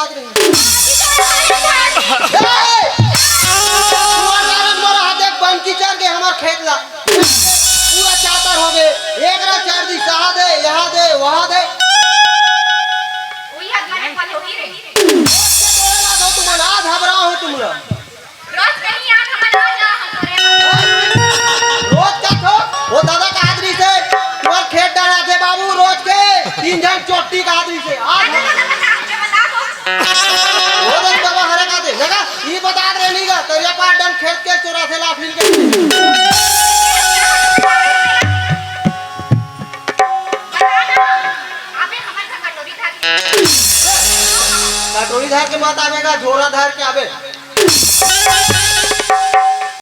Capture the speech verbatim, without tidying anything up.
ए! तोर कारण मोर हाथे बन कीचर गे हमर खेत ला। पूरा चातर हो गे। एक रा चार दी सहा दे, यहाँ दे, वहाँ दे। उही हाथ में पल होगी रे। रोज के तोरे ला दो तुम, आज घबरा हो तुम लोग। रोज कहीं याद हमारा आ जा, हम करे। रोज का तो, वो दादा का आदमी से, तोर खेत डरा दे बाबू, रोज के तीन जन चोटी का आदमी से। आज हम वो दिन बाबा हरे का दे, देखा? ये बता रहे नहीं का, करिया पार डन खेत के चोरा से लाख मिल के। कटोरी धार के मत आवेगा, झोरा धार के आवे।